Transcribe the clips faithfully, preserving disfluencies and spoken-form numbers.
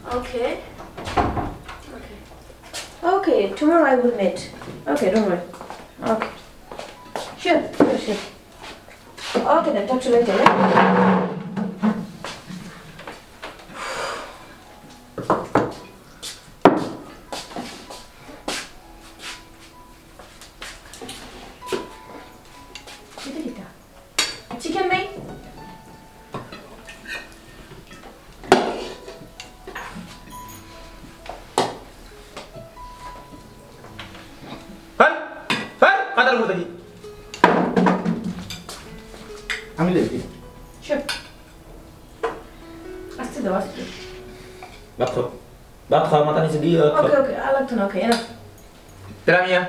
Okay. Okay. Okay, tomorrow I will meet. Okay, don't worry. Okay. Sure, sure, sure. Okay then, talk to you later, yeah? এটা কিটা? চিকেন নাই? হ্যাঁ? হ্যাঁ? মাথার উপর থাকি। আমি দেখি। Sure. আস্তে দাও, আস্তে। ভাত খাও। ভাত খাও, মাথা নিচে দিয়ে ভাত খাও। Okay, okay, আর লাগতো না, okay, enough. তেরা মিয়া,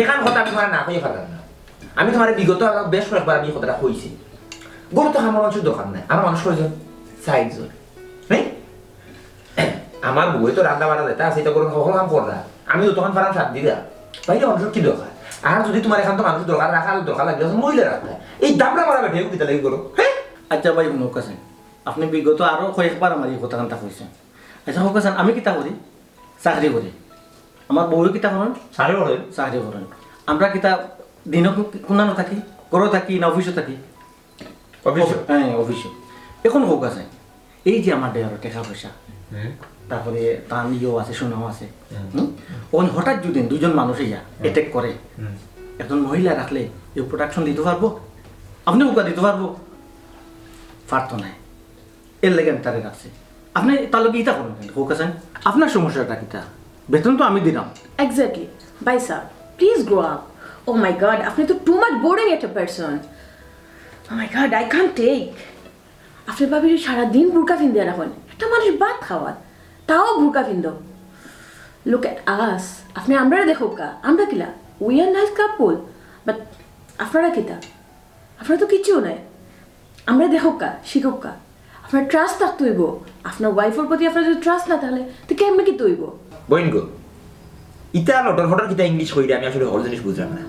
এখান কথা আমি তোমার না কইয়া পারলাম না। আমি তোমার বিগত আরো বেশ কয়েকবার আমি এই কথাটা কইছি। গরু তো আমার মানুষের দরকার নাই, আমার মানুষ কয়জন? চারজন। নাই? আমার বউয়ে তো রান্না বাড়া যেটা আছে, এটা করে সকল কাম কররা। আমি তো তখন পারাম সাত দিরা। বাইরে মানুষের কি দরকার? আর যদি তোমার এখান তো মানুষ দরকার, রাখার দরকার লাগে, মহিলা রাখতে। এই দামড়া মারা বেটে, কিতা লাগি করো? হ্যাঁ? আচ্ছা ভাই, হুনো কাছে, আপনি বিগত আরো কয়েকবার আমার এই কথা কান্তা কইছেন। আচ্ছা, হোক হাসান, আমি কিতা করি? চাকরি করি। আমার বউয়ে কিতা করেন? চাকরি করেন। চাকরি করেন। আমরা কিতা দিনও কু-, কুনানো থাকি? ঘরো থাকি না অফিসো থাকি? অফিসো। হ্যাঁ, অফিসো। এখন হোক আছে, এই যে আমার ডেয়ার টেকা পয়সা, হুম। তারপরে তান ইয়েও আছে, সোনাও আছে। হুম। হুম? ওখানে হঠাৎ যদি দুজন মানুষ ইয়া হুম। অ্যাটাক করে, হুম। একজন মহিলা রাখলে এই প্রোটেকশন দিতে পারবো? আপনি ওকে দিতে পারবো? পারতো না। এর লাগি আমি তারে রাখছি। আপনি তার লগে ইতা করবেন কেন? হোক আছে, আপনার সমস্যাটা কিতা? বেতন তো আমি দিলাম। Exactly. ভাই সাহেব, please grow up. Oh my God, আপনি তো too much boring একটা person. Oh my God, I can't take. আপনি ভাবিরে সারাদিন বুরকা ফিন্দিয়া রাখেন। একটা মানুষ ভাত খাওয়ার, তাও বুরকা ফিন্দো। Look at us. আপনি আমরারে দেখউক্কা, আমরা কিলা? We are nice couple. But আপনারা কিতা? আপনারা তো কিচ্ছু নাই। আমরারে দেখউক্কা, শিখউক্কা। আপনার ট্রাস্ট থাকতে অইবো। আপনার ওয়াইফর প্রতি আপনার যদি ট্রাস্ট না থাকলে, তো কেমনে কিতা অইবো? বইন গো, ইতা লটর ফটর কিতা ইংলিশ কইরা আমি আসলে হকল জিনিস বুঝলাম না।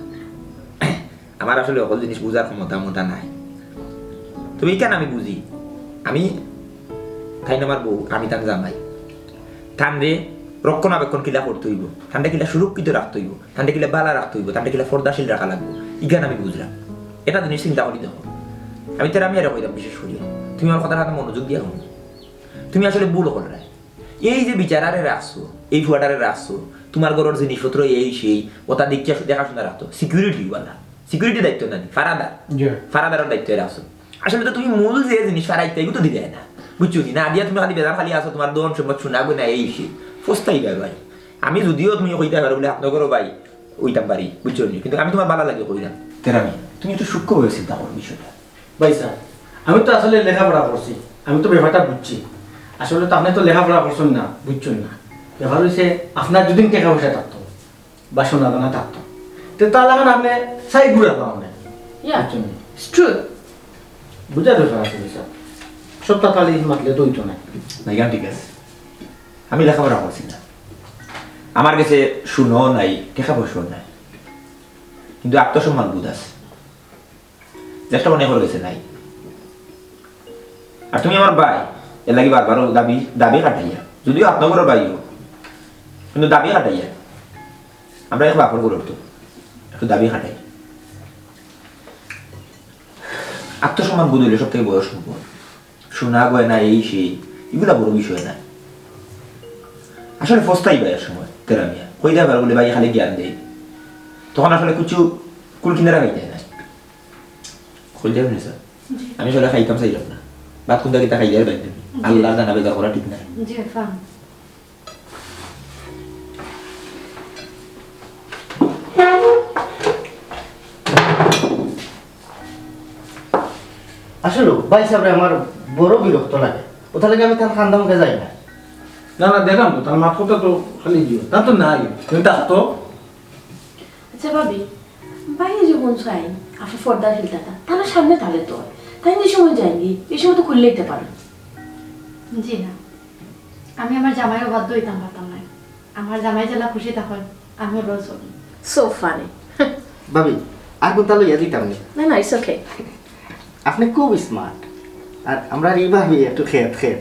আমার আসলে হকল জিনিস বুঝার ক্ষমতা মতা নাই। তবে ইখান আমি বুঝি, আমি তাইন আমার বউ, আমি তান জামাই। তানরে রক্ষণাবেক্ষণ কিলা করতে অইবো, তানরে কিলা সুরক্ষিত রাখতে অইবো, তানরে কিলা বালা রাখতে অইবো, তানরে কিলা পর্দাশীল রাখা লাগবো, ইখান আমি বুঝলাম। এটা জিনিস চিন্তা করি দেখো, আমি তেরা মিয়ারে কইলাম বিশেষ করি, তুমি আমার কথাটা মনোযোগ দিয়া হুনো। তুমি আসলে ভুল কররায়। এই যে বিচারারে রাখছো, এই ফুয়াটারে রাখছো, তোমার ঘরর জিনিসপত্র এই সেই, ওটা দেখিয়া দেখাশোনা রাখতো, সিকিউরিটি ওয়ালা, সিকিউরিটি দায়িত্ব না নি, ফারাদার, জি। ফারাদারর দায়িত্ব রাখছো। আসলে তো তুমি মূল যে জিনিস ফারাইতে, এগুলো তো দিলে না, বুঝছো নি? না দিয়া তুমি খালি বেজার খালি আছো, তোমার ধন সম্পদ সোনা গয়না এই সেই, ফস্তাই ভাই। আমি যদিও তুমি কইতে পারো বলে আপনার ঘরো ভাই, ওইটা পারি, বুঝছো নি? কিন্তু আমি তোমার বালা লাগে কইলাম। তেরা মিয়া, তুমি একটু সূক্ষ্মভাবে চিন্তা করো বিষয়টা। ভাই সাহেব, আমি তো আসলে লেখাপড়া করছি, আমি তো ব্যাপারটা বুঝছি। আসলে তো আপনি তো লেখাপড়া করছেন না, বুঝছেন না। ব্যাপার হইছে, আপনার যদি টেকা পয়সা থাকতো বা সোনা দানা থাকতো, তে তাহলে এখন আপনি সাই ঘুরা পাওয়া নাই। Yeah, বুঝছেন নি? It's true. বুঝার ব্যাপার আছে ভাই সাহেব, সবটা খালি মাতলে তো হইতো না। না, ইখান ঠিক আছে, আমি লেখাপড়া করছি না, আমার গেছে সোনাও নাই, টেকা পয়সাও নাই, কিন্তু আত্মসম্মান বোধ আছে, যেটা অনেকর গেছে নাই। আর তুমি আমার ভাই, এর লাগি বারবার দাবি, দাবি খাটাইয়া, যদিও আপনার ঘরর ভাইও, কিন্তু দাবি খাটাইয়া, আমরা এক বাপর ঘরর তো একটু দাবি খাটাই। আত্মসম্মান বোধ হইলে সব থেকে বড় সম্পদ। সোনা গয়না এই সেই, এগুলা বড় বিষয় না। আসলে ফস্তাই ভাই এক সময়, তেরা মিয়া। কই দেয় বলে ভাই খালি জ্ঞান দেই। তখন আসলে কিছু কুল কিনারা খাইতে হয় না। কই দেয় না স্যার? জি। আমি আসলে খাইতাম চাইলাম না। ভাত কোনটা কিতা খাই দেয় বাইরে। জি। আল্লাহ জানা বেজার করা ঠিক না। জি, ফান। আসলে ভাই সাহেব আমার বড় বিরক্ত লাগে, ওটা লাগে আমি তার খান্দা মুখে যাই না। না, না, দেখলাম তো, তার মাত কথা তো খালি দিও, তা তো নাই, তুমি ডাক তো। আচ্ছা ভাবি, ভাই যখন চাই, আপনি পর্দাশীল থাকা, তাহলে সামনে তাহলে তো হয়। তাই যে সময় যায়নি, এই সময় তো খুললে দিতে পারেন। জি না, আমি আমার জামাইও বাধ্য হইতাম পারতাম না। আমার জামাই যেলা খুশি তখন আমিও রোজ হই। So funny. ভাবি, আর কোনটা লইয়া দিতাম নি? না, না, it's okay. আপনি খুব স্মার্ট। আর আমরা এই ভাবি একটু খেত খেত।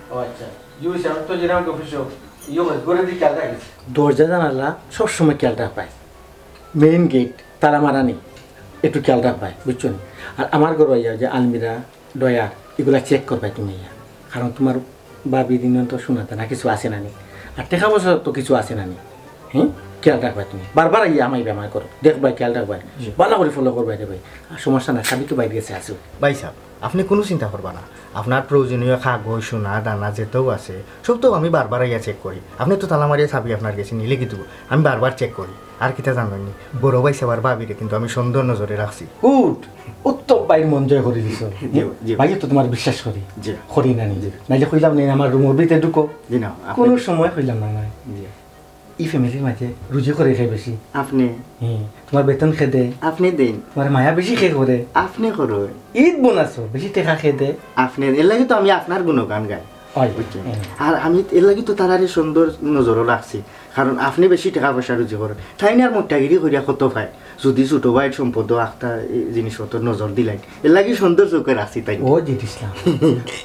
ও আচ্ছা। জি অয় স্যার, তো যেরকম অফিসও ইয়ে হয়, ঘরে দিয়ে খেয়াল রাখিস। দরজা জানালা সবসময় খেয়াল রাখবায়। মেইন গেট তালা মারানি, একটু খেয়াল রাখবায়, বুঝছো নি? আর আমার ঘরো আইয়া যে আলমিরা, ডয়ার, ইগুলা চেক করবায় তুমি আইয়া। কারণ তুমার ভাবির ইনো তো সোনা দানা কিছু আছে না নি, আর টেকা পয়সা তো কিছু আছে না নি। হুম, খেয়াল রাখবায় তুমি। বারবার আইয়া আমায় বেমার করো, দেখবায়, খেয়াল রাখবায়। জি। ভালা করি ফলো করবায় রে ভাই। আর সমস্যা নাই, চাবি তো বাইরে গেছে, আছে। ভাইসাব, আপনে কুনু চিন্তা করবা না। আপনার প্রয়োজনীয় কাগজ, সোনা দানা যেতাউ আছে, সব তো আমি বারবার আইয়া চেক করি। আপনে তো তালা মারিয়া চাবি আপনার গেছে নিলে কিতা, আমি বারবার চেক করি। আর কিতা জানইন নি, বড় ভাইসাব আর ভাবিরে কিন্তু আমি সন্দেহর নজরে রাখছি। গুড, উত্তম ভাইর মন জয় করি দিছো। জি, জি। ভাইয়ে তো তুমার বিশ্বাস করি। জি। করি না নি? জি। নাইলে কইলাম নি আমার রুমর ভিতরে ঢুকো। জি না, আপনে কুনু সময় কইলাম না, না। জি। ই ফ্যামিলির মাঝে রুজি করে কে বেশি? আপনে। হুম, তুমার বেতন কে দে? আপনে দেইন। তুমার মায়া বেশি কে করে? আপনে করইন। ঈদ বোনাসও বেশি টেকা কে দে? আপনে। এর লাগি তো আমি আপনার গুণগান গাই। অয়। বুঝছেন? হুম। আর আমি এর লাগি তো তারারে সন্দেহর নজরও রাখছি, কারণ আপনে বেশি টেকা পয়সা রুজি করইন। তাইন আর মোটাগিরি করিয়া কত পায়? যদি ছোট ভাইর সম্পদও আখতা এই জিনিসপত্র নজর দিলাইন, এর লাগি সন্দেহর চউখে রাখছি তাইন। ও জিত ইসলাম,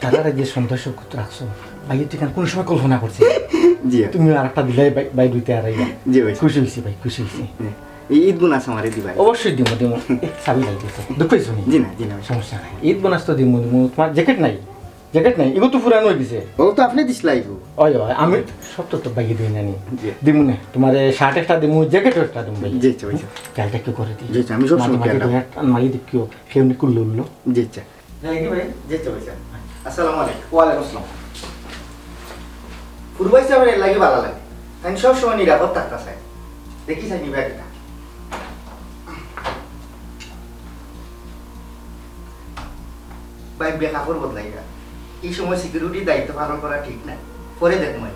তারারে যে সন্দেহর চউখে রাখছো, ভাইয়ে তো ইখান কুনু সময় কল্পনা করছি? জি। তুমি আর একটা দিলাই বাই-, বাইর অইতে আর আইয়া। জি ভাই। খুশি অইছি ভাই, খুশি অইছি। জি। এই ঈদ বোনাস আমারে দিবা। অবশ্যই দিমু, দিমু। এ, চাবি লাগি গেছে। দুঃখ পাইছো নি? জি না, জি না ভাই। সমস্যা নাই। ঈদ বোনাস তো দিমু, দিমু। তুমার জ্যাকেট নাই? জ্যাকেট নাই? ইগু তো পুরান অই গেছে। ও তো আপনে দিছলা ইগু। অয়, অয়, আমি সব তো, তো ভাইয়ে দেই না নি। জি। দিমু নে। তুমারে শার্ট একটা দিমু, জ্যাকেটও একটা দিমু ভাই। জি, জি, ভাই। খেয়ালটা একটু করে দিও। জি, জি, আমি সব সময় মাঝে মাঝে খেয়াল রাখবো। দুই একটা আলমারি দেখিও, কেউ নি খুললো উঠলো। জি, আচ্ছা। যাই কি ভাই? জি, আচ্ছা, ভাই, স্যার। আসসালামু আলাইকুম। ওয়ালাইকুম আসসালাম। ফুরু ভাইসাবরে এর লাগি ভালা লাগে। আমি সব সময় নিরাপদ থাকতা চাই। দেখি চাই নিবা কিনা। ভাই, বে কাপড় বদলাইবা। এই সময় সিকিউরিটির দায়িত্ব পালন করা ঠিক না। পরে দেখমু।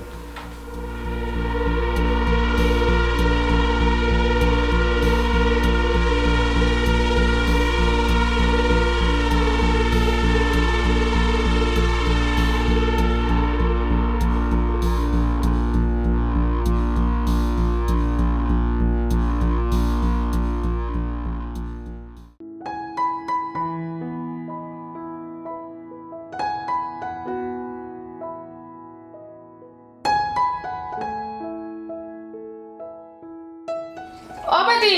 ও বেটি,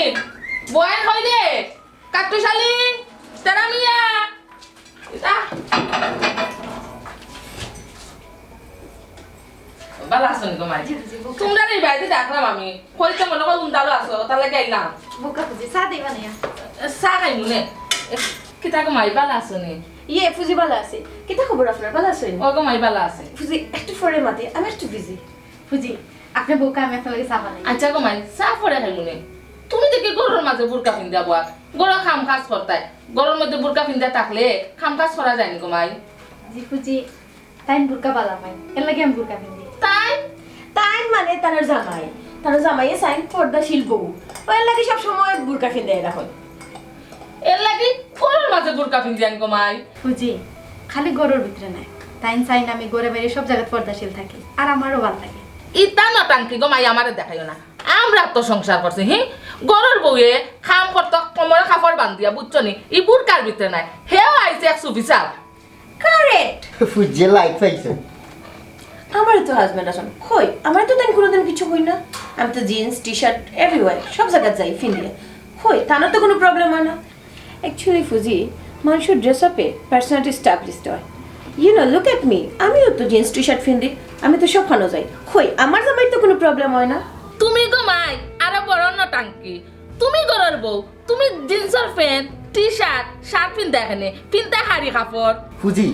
বয়ান কই রে? কাট্টুশালী, তেরা মিয়া। ইতা। ভালা আছো নি গো মাই? জি, জি, বুকা। তুমরারে বাড়িত ডাকলাম আমি। কইতে মনো কয় উন্দালো আছো, তার লাগি আইলাম। বুকা ফুজি, চা দিবা না? চা খাইমু নে। এ, কিতা গো মাই, ভালা আছো নি? ইয়ে, ফুজি ভালা আছি। কিতা খবর আপনার? ভালা আছইন? ও গো মাই, ভালা আছি। ফুজি, একটু পরে মাতি, আমি একটু বিজি। ফুজি, আপনে বউকা, আমি আপনার লাগি চা বানাই। আচ্ছা গো মাই, চা পরে খাইমু নে। তুমি দেখি ঘরর মাঝে বুরকা পিন্দিয়া বওয়া, ঘরর কাম কাজ করতায়, ঘরর মধ্যে বুরকা পিন্দিয়া থাকলে কাম কাজ করা যায় নি গো মাই। জি ফুজি, তাইন বুরকা বালা পাইন, এর লাগি আমি বুরকা পিন্দি। তাইন? তাইন মানে তানর জামাই, তানর জামাইয়ে চাইন পর্দাশীল বউ, ও এর লাগি সব সময় বুরকা পিন্দিয়া রাখইন। এর লাগি ঘরর মাঝে বুরকা পিন্দিয়া আইন গো মাই। ফুজি, খালি ঘরর ভিতরে নায়, তাইন চাইন আমি ঘরে বাইরে সব জাগাত পর্দাশীল থাকি, আর আমারও ভালা লাগে। ইতা নটাঙ্কি গো মাই আমারে দেখাইও না, আমরা তো সংসার করছি, হি? ঘরর বউয়ে কাম করতো কোমরে কাপড় বান্দিয়া, বুঝছো নি? ই বুরকার ভিতরে নায়, হেও আইছে এক সুফি সাব। কারেক্ট। ফুজিয়ে লাইট পাইছে। আমারও তো হাজব্যান্ড আছইন। কই, আমারে তো তাইন কুনুদিন কিচ্ছু কইন না। আমি তো জিন্স, টি-শার্ট everywhere, সব জাগাত যাই পিন্দিয়া। কই, তানর তো কুনু প্রবলেম অয় না। Actually ফুজি, মানুষর ড্রেস আপে পার্সোনালিটি এস্টাবলিশড অয়। You know, look at me, আমিও তো জিন্স টি-শার্ট পিন্দি, আমি তো সবখানো যাই। কই, আমার জামাইর তো কুনু প্রবলেম অয় না। তুমি গো মাই, আরো বড় নটাঙ্কি। তুমি ঘরর বউ, তুমি জিন্সর প্যান্ট, টি-শার্ট, শার্ট পিন্দায় কেনে, পিন্দায় হারি কাপড়। ফুজি,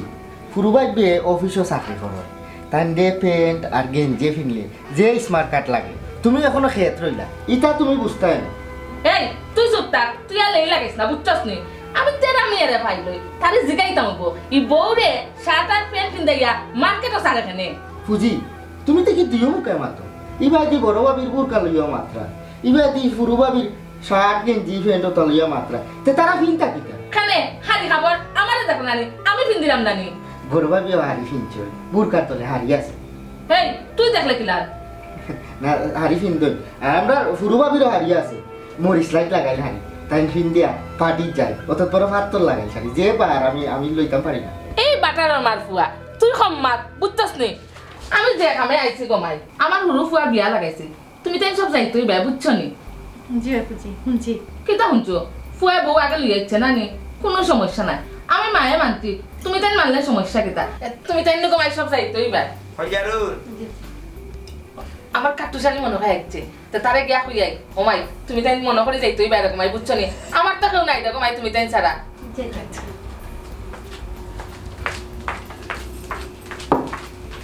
ফুরু ভাইবে অফিসো চাকরি করইন, তাইনরে প্যান্ট আর গেঞ্জি পিনলে যে স্মার্ট কাট লাগে, তুমি অখনো খেত রইলা, ইতা তুমি বুঝতায় না। এই, তুই চুপ থাক, তুই আর লেই লাগাইস না, বুঝছস নি? আমি তেরা মিয়ারে পাইলই, তারে জিগাইতাম অইবো, ই বউরে শার্ট আর প্যান্ট পিন্দাইয়া মার্কেটো ছাড়ে কেনে। ফুজি, তুমি দেখি দুইও মুখে মাতো, ইবায়দি বড় ভাবির বুরকা লইয়া মাতরা, ইবায়দি ফুরু ভাবির শার্ট, গেঞ্জি, প্যান্ট অতা লইয়া মাতরা। তে তারা পিনতা কিতা? কেনে, হারি কাপড়, আমারে দেখো না নি, আমি পিন্দিরাম না নি। বড় ভাবিও হারি পিনছইন, বুরকার তলে হারি আছে। হেই, তুই দেখলে কিলার? না, হারি পিন্দইন। আর আমরার ফুরু ভাবিরও হারি আছে। মরিচ লাইট লাগাইল হারি। তাইন পিন্দিয়া পার্টিত যাইন। অত বড় ফাত্তর লাগাইল শাড়ি। যে পার আমি, আমি লইতাম পারি না। এই বাটারর মার ফুয়া, তুই কম মাত, বুঝছস নি? আমি যে কামে আইছি গো মাই, আমার হুরু ফুয়ার বিয়া লাগাইছি। তুমি তাইন সব যাইতে অইবায়, বুঝছো নি? জি বাপুজি, হুনছি। কিতা হুনছো? ফুয়ায় বউ আগে লইয়া আইছে না নি? কুনু সমস্যা নাই। আমি মায়ে মানছি, তুমি তাইন মানলে সমস্যা কিতা? এ, তুমি তাইন গো মাই সব যাইতে অইবায়। কইলারুন। জি। আমার কাট্টুশালী মনো অয় আইছে। তে তারে গিয়া কইয়াই, ও মাই, তুমি তাইন মনো করি যাইতে অইবায় রে গো মাই, বুঝছো নি? আমার তো কেউ নাই রে গো মাই, তুমি তাইন ছাড়া। জি, জি।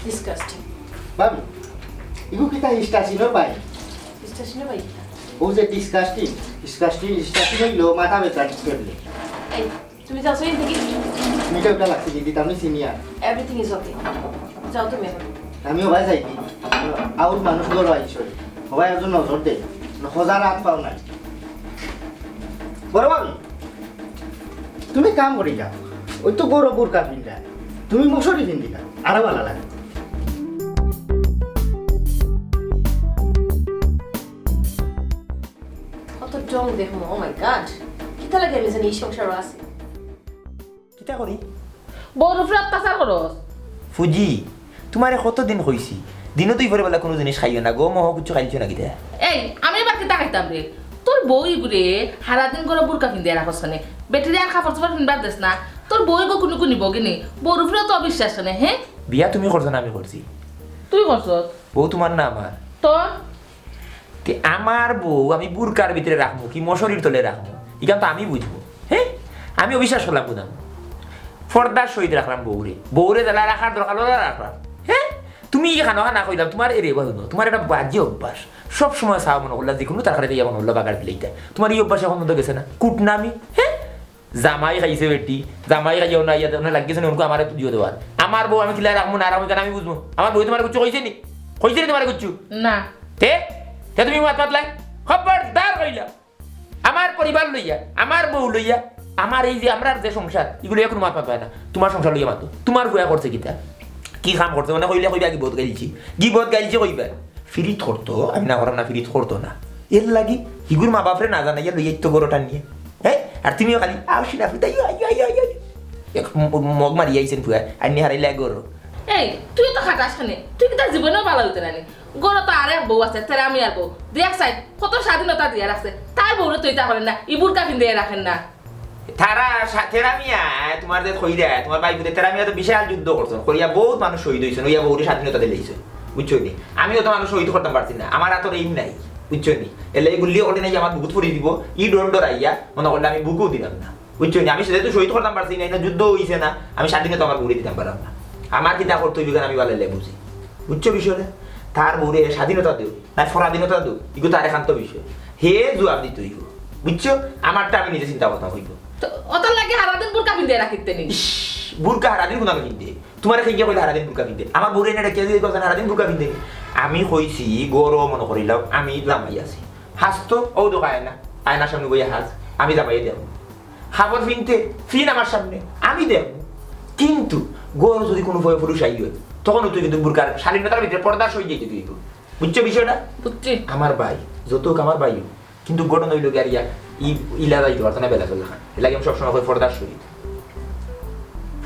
Disgusting। ভাবি, ইগু কিতা হিস্টাসিনর ভাই? হিস্টাসিনর ভাই কিতা? ও যে disgusting, disgusting, হিস্টাসিন অইলো মাথা ব্যথা ট্যাবলেট। এই, তুমি যাও, সই দেখি। মিঠা উঠা লাগছে, দিদি, আমি senior। Everything is okay। যাও তুমি এখন। আমি ওবায় যাই কি? আউর মানুষ ঘরো আইছে। ওবায় একজন নজর দে। খোঁজার হাত পাও নাই। বড় ভাবি, তুমি কাম করি যাও। ওই তো গরো বুরকা পিন্দায়। তুমি মশারি পিন্দিলা। আরো ভালা লাগে। কত ঢং দেখমু, oh my God। কিতা লাগি আমি জানি এই সংসারো আছি? কিতা করি? বউর উপরে অত্যাচার করস। ফুজি, তুমারে কতদিন কইছি, দিনো দুইফরে বেলা কুনু জিনিস খাইও না গো, মহ কুচ্ছু খাইলছো না কিতা? এই, আমি এবার কিতা খাইতাম রে? তোর বউ ইগুরে হারাদিন গরো বুরকা পিন্দাই রাখস কেনে? বেটিরে আর কাপড় চোপড় পিনবার দেস না। তোর বউ ইগু কুনু কুনি বগিনি, বউর উপরে তো অবিশ্বাস কেনে, হে? বিয়া তুমি করছো না আমি করছি? তুই করছস। বউ তুমার না আমার? তোর। তে আমার বউ আমি বুরকার ভিতরে রাখমু কি মশারির তলে রাখমু, ইখান তো আমি বুঝমু। হে, আমি অবিশ্বাস করলাম কুনান। পর্দার সহিত রাখলাম বউরে, বউরে যেলা রাখার দরকার অলা রাখলাম। হে, তুমি ইখানো খানা কইলাম, তুমার এরে বাজু না, তুমার একটা বাজে অভ্যাস। সব সময় চাও মনো করলা, যেকুনু তরকারি দিয়া মনো করলা বাগার দিলাইতা। তুমার ই অভ্যাস এখন তো গেছে না, কুটনামি। হে, জামাই খাইছে বেটি, জামাই খাইয়া না ইয়া না লাগিছে না, ওনকু আমারে দিও দেওয়ার। আমার বউ আমি কিলা রাখমু না রাখমু, ইখান আমি বুঝমু। আমার বউ তুমারে কুচ্ছু কইছে নি? কইছে নি তুমারে কুচ্ছু? না। তে? তে তুমি মাত মাতলায়? খবরদার কইলাম। আমার পরিবার লইয়া, আমার বউ লইয়া, আমার এই যে আমরার যে সংসার, ইগু লইয়া কুনু মাত মাতবায় না। তুমার সংসার লইয়া মাতো। তুমার ফুয়া করছে কিতা? কি কাম করছে? মানে কইলে কইবা গিবত গাইলছি। গিবত গাইলছি কইবা। ফিরিত করতো, আমি না করলাম না, ফিরিত করতো না। এর লাগি হিগুর মা বাপরে না জানাইয়া লইয়া ইত্য গরো টানিয়া। হে? আর তুমিও খালি, "আও সিনা ফুতা, আইও, আইও, আইও, আইও।" এক ম-, মগ মারি আইছেন ফুয়া, আইনি হারাইলে গরো। এই, তুই তো খাটাস কেনে? তুই কিতা জীবনেও ভালা অইতে নানি? গরো তো আরেক বউ আছে, তেরা মিয়ার বউ। দেখ সাইড, কত স্বাধীনতা দিয়া রাখছে। তার বউরে তো ইতা করেন না, ই বুরকা পিন্দাই রাখেন না। তারা সা-, তেরা মিয়া, তুমার যে কইরা, তুমার ভাই বুঝে, তেরা মিয়া তো বিশাল যুদ্ধ করছইন, করিয়া বউত মানুষ শহীদ অইছইন, অইয়া বউরে স্বাধীনতা দিলাইছইন, বুঝছো নি? আমিও তো মানুষ শহীদ করতাম পারছি না, আমার আতর এইম নাই, বুঝছো নি? এরলাগি গুল্লি অকলে নাই আমার বুকুত পড়ি দিবো, ই ডর ডরাইয়া মনো করলে আমি বুকও দিলাম না, বুঝছো নি? আমি যেহেতু শহীদ করতাম পারছি না, ইনো যুদ্ধ অইছে না, আমি স্বাধীনতা আমার বউরে দিতাম পারলাম না। আমার কিতা করতে অইবো, ইখান আমি ভালা বুঝি, বুঝছো বিষয়টা? তার বউরে স্বাধীনতা দেও, না পরাধীনতা দেও, ইগু তার একান্ত বিষয়। হে জুয়াব দিতো অইবো। বুঝছো? আমারটা আমি নিজে চিন্তা করতাম অইবো। তো অতার লাগি হারাদিন বুরকা পিন্দাই রাখিতে নি? ইশ, বুরকা হারাদিন কুনানো পিন্দে? তুমারে কে গিয়া কইলে হারাদিন বুরকা পিন্দে? আমার বউরে এনে ডাকিয়া জিগাইছ কেনে হারাদিন বুরকা পিন্দে নি? আমি কইছি, গরো মনো করিলাও, আমি জামাই আছি। হাজ তো, অউ দেখো আয়না, আয়নার সামনে বইয়া হাজ, আমি জামাইয়ে দেখমু। কাপড় পিনতে, পিন আমার সামনে, আমি দেখমু। কিন্তু গরো যদি কুনু পয় পুরুষ আইয়, তখন তুই কিন্তু বুরকার শালীনতার ভিতরে পর্দার সহিত যাইতে অইবো। বুঝছো বিষয়টা? বুঝছি। আমার ভাই, যত হউক আমার ভাই হউক, কিন্তু ঘটনা অইলো গিয়া আর ইয়া, ই-, ইলা যাইতে পারতো না বেলা চলে খান। এর লাগি আমি সবসময় কই পর্দার সহিত।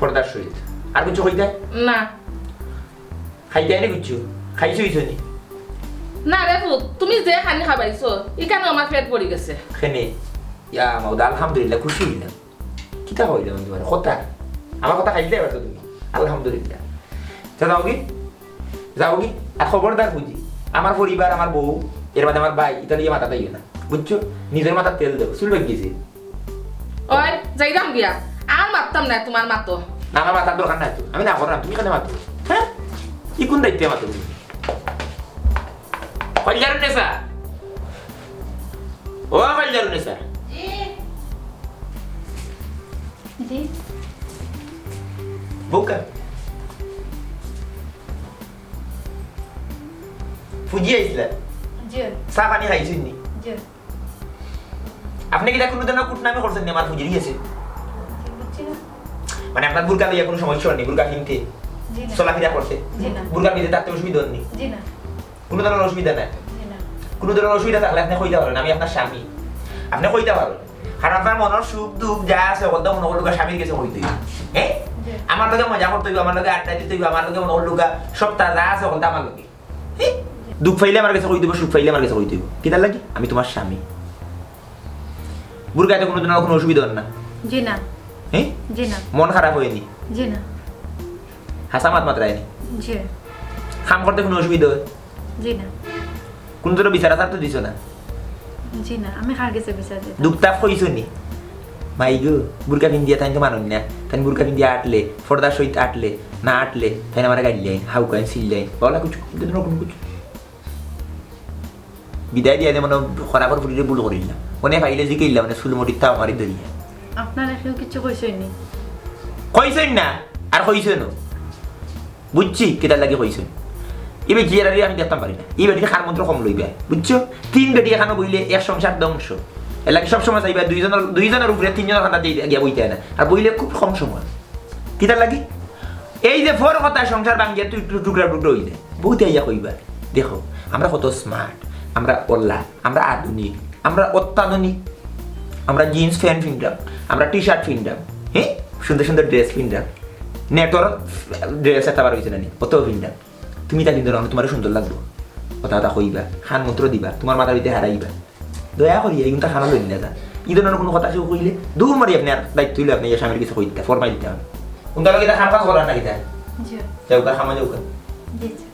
পর্দার সহিত। আর কিচ্ছু কইতায়? না। খাইতায় নি কিচ্ছু? খাইছো অইছো নি? না রে পুত, তুমি যে খানি খাবাইছো, ইখানো আমার পেট ভরি গেছে। কেনে? ইয়া মাওদা, আলহামদুলিল্লাহ, খুশি অইলাম। কিতা কইলাম আমি তুমারে? কথা। আমার কথা খাইতে পারছো তুমি। আলহামদুলিল্লাহ। তে যাওগি? যাওগি? আর খবরদার বুঝি। আমার পরিবার, আমার বউ, এর বাদে আমার ভাই, ইতা লইয়া মাথাত আইও না। বুঝছো? নিজর মাথাত তেল দেও। চুল পাকি গেছে। ওই, যাইরাম গিয়া। আর মাততাম না তুমার মাতো। না, আমার মাতার দরকার নাই তো। আমি না করলাম, তুমি কেনে মাতো? হে? ই কুন দায়িত্বে মাতো তুমি? কল্যাণুন্নেসা। ও কল্যাণুন্নেসা। জি। জি। বউকা। ফুজি আইছলা? জি। চা পানি খাইছইন নি? জি। আপনে কিতা কুনু ধরনর কুটনামি করছইন নি আমার ফুজির গেছে? জি, বুঝছি না। মানে আপনার বুরকা লইয়া কুনু সমস্যা অয়নি, বুরকা কিনতে? জি না। চলাফিরা করতে? জি না। বুরকা কিনতে তাতে অসুবিধা অয়নি? জি না। কুনু ধরনর অসুবিধা নাই? জি না। কুনু ধরনর অসুবিধা থাকলে আপনে কইতা পারইন, আমি আপনার স্বামী। আপনে কইতা পারইন। কারণ আপনার মনর সুখ দুখ যা আছে, হকলতা মনো করলে স্বামীর গেছে কইতে অইবো। হ্যাঁ? জি। আমার লগে মজা করতে অইবো, আমার লগে আড্ডা দিতে অইবো, আমার লগে অন্য লুকা সপ্তাহ যা আছে অখন আমার লগে। হে? দুখ পাইলে আমার গেছে কইতে অইবো, সুখ পাইলে আমার গেছে কইতে অইবো। কিতার লাগি? আমি তুমার স্বামী। বুরকাতে কুনুদিন আর কুনু অসুবিধা অর না? জি না। হে? জি না। মন খারাপ অয়নি? জি না। হাছা মাত মাতরায়নি? জি। কাম করতে কুনু অসুবিধা অয়? জি না। কুনু ধরো বিচার আচার তো দিছো না? জি না, আমি কার গেছে বিচার দিতাম? দুখ তাপ কইছো নি? মাই গো, বুরকা পিন্দিয়া তাইন তো মানইন না। তাইন বুরকা পিন্দিয়া আটলে, পর্দার সহিত আটলে, না আটলে, তাইন আমারে গাইল্লাইন, হাউকাইন, চিল্লাইন। বাউলা কুচু, কুচু, কুচু। বিদায় দিয়া দে মনে খরাপর ফুটিরে ভুল করিল না। অনে পাইলে জিকাইলা মানে চুলমুটির তাও মারি ধরিয়া। আপনারা কেউ কিচ্ছু কইছইন নি? কইছইন না, আর কইছইন না। বুঝছি, কিতার লাগি কইছইন। ই বেটি এরারে আমি দেখতাম পারি না। ই বেটির কান মন্ত্র কম লইবা, বুঝছো? তিন বেটি এখানো বইলে এক সংসার ধ্বংস। এর লাগি সবসময় চাইবা দুইজনর, দুইজনর উপরে তিনজনর কান্দাত গিয়া বইতায় না। আর বইলে খুব কম সময়। কিতার লাগি? এই যে ফর কথা সংসার ভাঙ্গিয়া তুই টু-, টুকরা টুকরা অইলে। বউতে আইয়া কইবা, দেখো, আমরা কত smart, আমরা ওলা, আমরা আধুনিক, আমরা অত্যাধুনিক, আমরা jeans pant পিন্দাম, আমরা T-shirt পিন্দাম, হে? সুন্দর সুন্দর dress পিন্দাম, নেটর dress একটা বার অইছে না নি, অত পিন্দাম। তুমি তা পিন্দো না, তুমারে সুন্দর লাগবো। কথা কথা কইবা, কান মন্ত্র দিবা, তুমার মাথার ভিতরে হারাইবা। দয়া করি, ইগুনতা কানো লইন না যা। ই ধরনর কুনু কথা কেউ কইলে, দৌড় মারি আপনে আর দায়িত্ব অইলে আপনে ইয়া স্বামীর গেছে কই দিতা, ফরমাই দিতা। কুনতা লগে ইতা কাম কাজ করার না কিতা? জি। যাউক্কা, কামো যাউক্কা। জি, জি।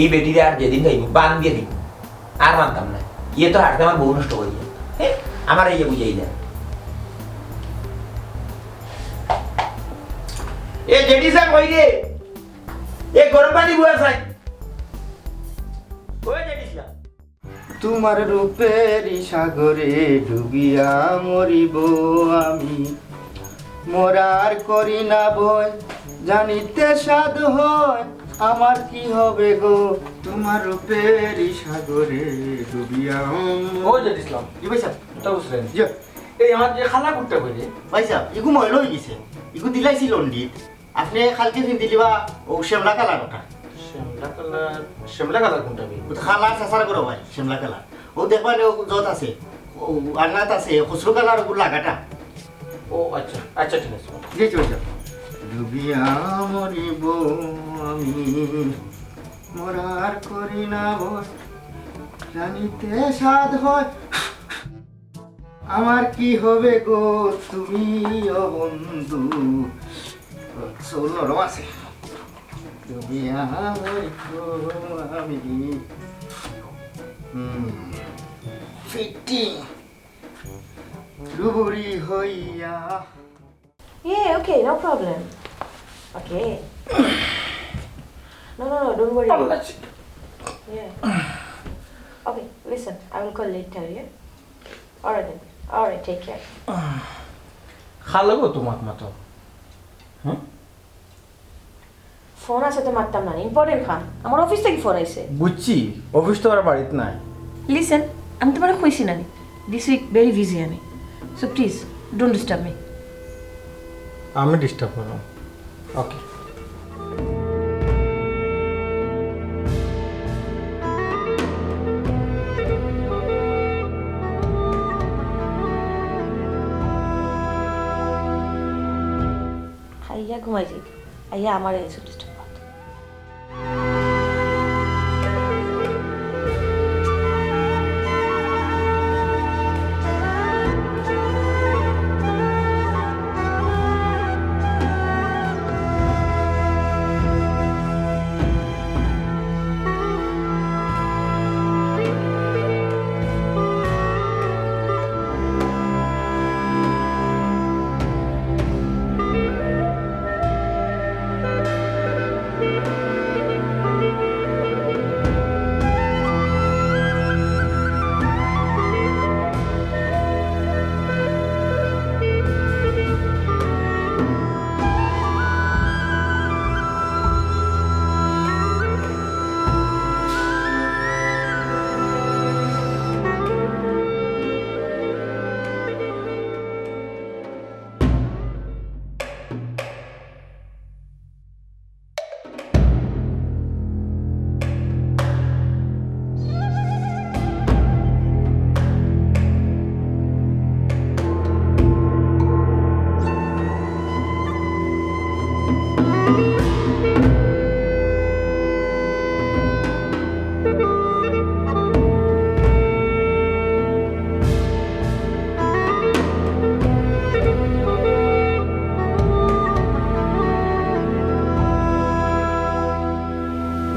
ই বেটিরে আর যেদিন যাইমু, বান দিয়া দিমু। আর মানতাম না। ইয়ে তো হারতে আমার বউ নষ্ট করিয়া। হে, আমারে ইয়ে বুঝাইলা। এ, জেডি সাব, কই রে? এ, গরম পানি বুয়া চাই। ওই জেডি সাব। তোমার রূপের সাগরে ডুবিয়া মরিব আমি, মরার করি না ভয়, জানিতে সাধ হয় আমার কি হবে গো। তোমার রূপের সাগরে ডুবিয়া ও জেড ইসলাম। জি ভাই সাহেব। এটা বুঝলেন? জি। এই আমার যে খালা কুটটা কই রে? ভাই সাহেব, ইগু ময়লা অই গেছে। ইগু দিলাইছি লন্ড্রিত। আপনে কালকে পিন্দিলিবা ও শ্যামলা কালার ওটা। শ্যামলা কালার, শ্যামলা কালার কুনটা বে? ও তো খালা চাচার ঘরো ভাই, শ্যামলা কালার। ও দেখবা নে, ও যত আছে, ও আলনাত আছে, খসরু কালার ওগুলো লাগাটা। ও আচ্ছা, আচ্ছা, ঠিক আছে। জি, জি, জি। ডুবিয়া মরিব আমি, মরার করি না ভয়, জানিতে সাধ হয়। আমার কি হবে গো তুমি ও বন্ধু? চুল নরম আছে। তুমি আমার গো আমি। হুম। ফিটিং। ডুবুরি হইয়া। Yeah, okay, no problem. Okay. No, no, no, don't worry. Yeah. Okay, listen, I will call later, yeah? Alright then. Alright, take care. খালা গো তোমাক মাতো। হুম? ফোন আছে তো মাততাম না, ইম্পর্টেন্ট কাম। আমার অফিস থাকি ফোন আইছে। বুঝছি, অফিস তো আর বাড়িত নাই। Listen, আমি তোমারে কইছি না নি, this week very busy আমি। So please, don't disturb me. আমি ডিস্টার্ব করলাম। ওকে। খাইয়া ঘুমাই যাই, আইয়া আমারে এসে ডিস্টার্ব করতো।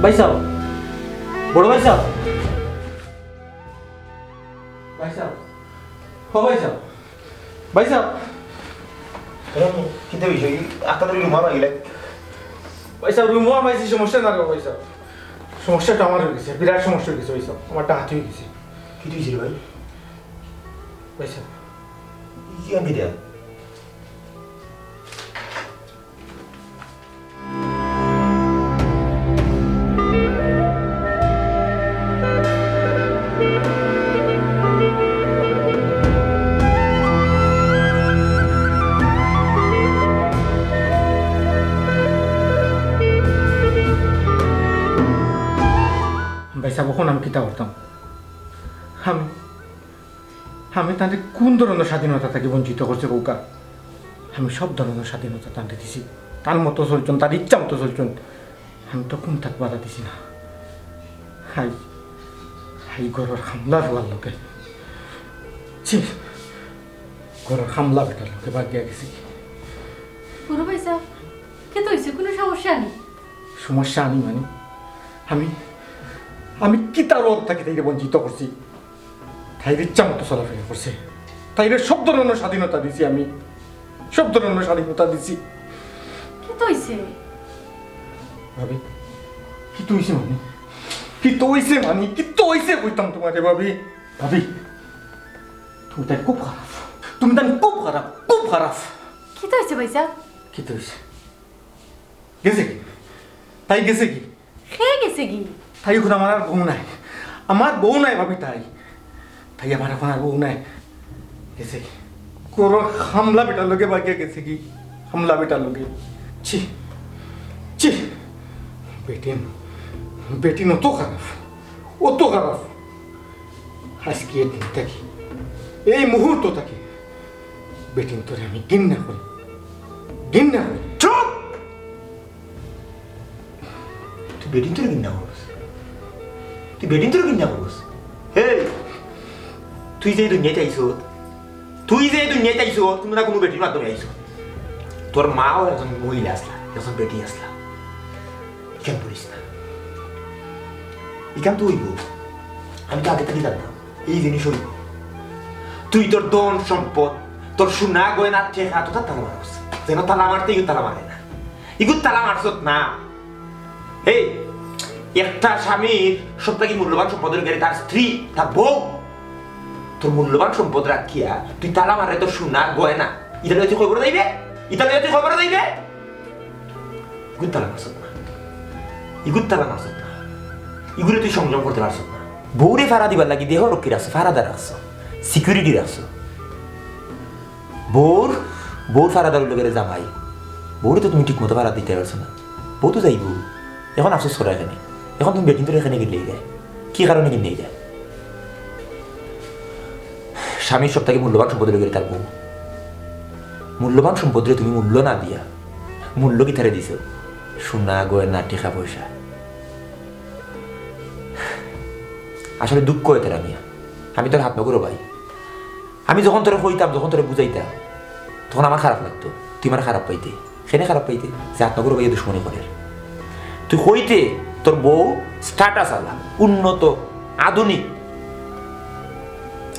ভাইসাব, বড় ভাইসাব, ভাইসাব, ও ভাইসাব, ভাইসাব। কিতা বিষয়? আত্মা তো রুমা পাইলে। ভাইসাব, রুমা পাইছি, সমস্যা না রে ভাইসাব। সমস্যাটা আমার অই গেছে, বিরাট সমস্যা অই গেছে ভাইসাব। আমার ডাকাতি অই গেছে। কিতা অইছে রে ভাই? ভাইসাব। কি আনবি রে? ভাইসাব, অখন আমি কিতা করতাম? আমি আমি তানরে কুন ধরনর স্বাধীনতা থাকি বঞ্চিত করছি কউক্কা? আমি সব ধরনর স্বাধীনতা তানরে দিছি। তান মতো চলছইন, তান ইচ্ছা মতো চলছইন। আমি তো কুনতা বাধা দিছি না। হাই, হাই ঘরর কামলা বেটার লগে। ছি, ঘরর কামলা বেটার লগে বাগিয়া গেছে। বড় ভাইসাব, কিতা অইছে? কুনু সমস্যা নি? সমস্যা নি মানে? আমি, আমি কিতার অভাব থাকি তাইরে বঞ্চিত করছি? তাইর ইচ্ছা মতো চলাফেরা করছে। তাইরে সব ধরনর স্বাধীনতা দিছি আমি, সব ধরনর স্বাধীনতা দিছি। কিতা অইছে? ভাবি, কিতা অইছে মানে? কিতা অইছে মানে? কিতা অইছে কইতাম তুমারে ভাবি? ভাবি, তুমি তাইন খুব খারাপ, তুমি তাইন খুব খারাপ, খুব খারাপ। কিতা অইছে ভাইসাব? কিতা অইছে? গেছেগি? তাই গেছেগি? কে গেছেগি? তাই অখন আমার আর বউ নাই, আমার বউ নাই ভাবি তাই। তাই আমার অখন আর বউ নাই। গেছেগি? ঘরর কামলা বেটার লগে বাগিয়া গেছেগি? কামলা বেটার লগে। ছি, ছি। বেটিন, বেটিন অত খারাপ, অত খারাপ। আইজকে দিন থাকি, এই মুহূর্ত থাকি বেটিন্তরে আমি ঘিন্না করি, ঘিন্না করি। চুপ! তুই বেটিন্তরে ঘিন্না করস? তুই বেটিন্তরে ঘিন্না করস? এই, তুই যে দুনিয়াত আইছস, তুই যে দুনিয়াত আইছস, তুই না কুনু বেটির মাধ্যমে আইছস। তোর মাও একজন মহিলা আছলা, একজন বেটি আছলা। ইখান বলিস না। ইখান তো অইবো। আমি তো আগে থাকি জানতাম। এই জিনিস অইবো। তুই তোর ধন সম্পদ, তোর সোনা গয়না টেকা তো তালা মারস। যেন তালা মারতে ইগু তালা মারে না। ইগু তালা মারছত না। এই, একটা স্বামীর সব থাকি মূল্যবান সম্পদ অইলো গিয়া তার স্ত্রী, তার বউ। তোর মূল্যবান সম্পদ রাখিয়া তুই তালা মারলে তোর সোনা গয়না। ইতা লইয়া তুই কবরে যাইবে? ইতা লইয়া তুই কবরে যাইবে? ইগুত তালা মারছত না। ইগুত তালা মারছত না। ইগুরে তুই সংযম করতে পারছত না। বউরে ফারা দিবার লাগি দেহ রক্ষী রাখছো, ফারাদার রাখছো, security রাখছো। বউর, বউর ফারাদার অইলো গিয়া জামাই। বউরে তো তুমি ঠিক মতো ফারা দিতে পারছো না। বউ তো যাইবো। অখন আফসোস করো কেনে? অখন তুমি বেটিন্তরে কেনে ঘিন্না করো? কি কারণে ঘিন্না করো? স্বামীর সব থাকি মূল্যবান সম্পদ অইলো গিয়া তার বউ। মূল্যবান সম্পদরে তুমি মূল্য না দিয়া মূল্য কিতারে দিছো? সোনা, গয়না, টেকা পয়সা। আসলে দুঃখ অয় তোর মিয়া। আমি তোর হাত নগরো ভাই। আমি যখন তোরে কইতাম, যখন তোরে বুঝাইতাম, তখন আমার খারাপ লাগতো, তুই আমার খারাপ পাইতে। কেনে খারাপ পাইতে? যে আট নগর ভাইয়ে দুশমনি করের। তুই কইতে তোর বউ status আলা, উন্নত, আধুনিক।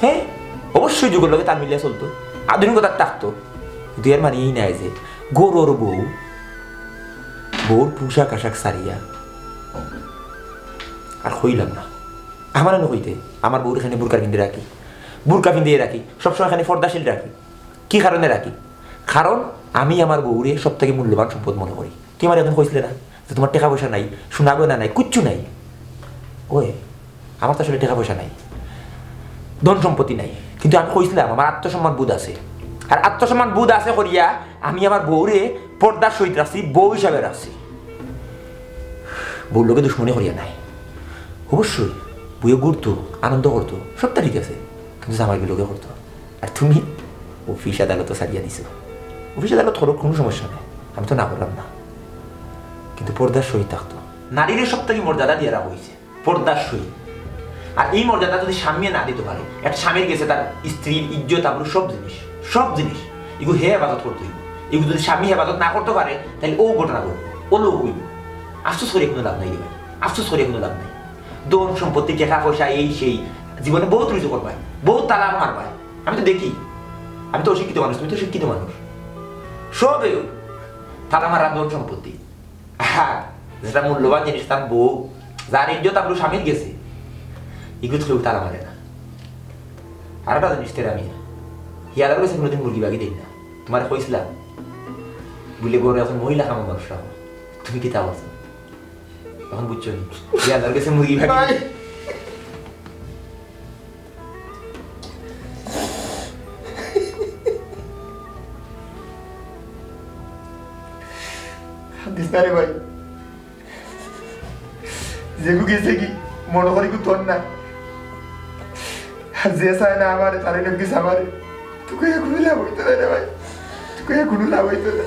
হ্যাঁ, অবশ্যই যুগর লগে তাল মিলিয়া চলতো, আধুনিকতা থাকতো। কিন্তু এর মানে এই নায় যে গরর বউ, বউর পোশাক আশাক সারিয়া। আর কইলাম না, আমার এনে কইতে, আমার বউর এখানে বুরকা পিন্দে রাখি, বুরকা পিন্দিয়ে রাখি, সবসময় এখানে পর্দাশীল রাখি। কি কারণে রাখি? কারণ আমি আমার বউরে সব থাকি মূল্যবান সম্পদ মনে করি। তুই আমার একদিন কইছিলে না যে তোমার টেকা পয়সা নাই, সোনা গয়না নাই, কিচ্ছু নাই? ওই, আমার তো আসলে টেকা পয়সা নাই, ধন সম্পত্তি নাই, কিন্তু আমি কইছিলাম আমার আত্মসম্মান বোধ আছে। আর আত্মসম্মান বোধ আছে করিয়া আমি আমার বউরে পর্দার সহিত রাখছি, বউ হিসাবে রাখছি। বউর লগে দুশমনি করিয়া নাই। অবশ্যই বউয়ে ঘুরতো, আনন্দ করতো, সবটা ঠিক আছে, কিন্তু জামাইর লগে করতো। আর তুমি অফিস আদালত ছাড়িয়া দিছো। অফিস আদালত করো, কোনো সমস্যা নাই, আমি তো না করলাম না, কিন্তু পর্দার সহিত থাকতো। নারীরে সব থাকি মর্যাদা দিয়া রাখা হইছে, পর্দার সহিত। আর এই মর্যাদা যদি স্বামীয়ে না দিতে পারে, একটা স্বামীর গেছে তার স্ত্রীর ইজ্জত, আবরু, সব জিনিস, সব জিনিস, এগু হে হেফাজত করতে হইব। এগু যদি স্বামী হেফাজত না করতে পারে, তাহলে ও ঘটনা ঘটবে, ও লোক হইব। আফসোস করে কোনো লাভ নাই রে ভাই। আফসোস করিয়া কুনু লাভ নাই। ধন সম্পত্তি, টেকা পয়সা, এই সেই, জীবনে বউত রুজি করবায়, বউত তালা মারবায়। আমি তো দেখি, আমি তো অশিক্ষিত মানুষ, তুমি তো শিক্ষিত মানুষ, সবেউ তালা মারা ধন সম্পত্তি। আর যেটা মূল্যবান জিনিস, তার বউ, যার ইজ্জত আবরু স্বামীর গেছে, ইগুত কেউ তালা মারে না। আর একটা জিনিস, তেরা মিয়া, হিয়ালার গেছে কুনুদিন মুরগি বাগি দেই না। তুমারে কইছিলাম, বুলে ঘরো একজন মহিলা কামর মানুষ রাখো। তুমি কিতা করছো? অখন বুঝছো নি? হিয়ালার গেছে মুরগি বাগি ভাই। কান্দিস না রে ভাই। যেগু গেছেগি, মনো করি গু তোর না। আর যে চায় না আমারে, তারে নকিস আমারে। তুই কইয়া কুনু লাভ অইতো না রে ভাই, তুই কইয়া কুনু লাভ অইতো না।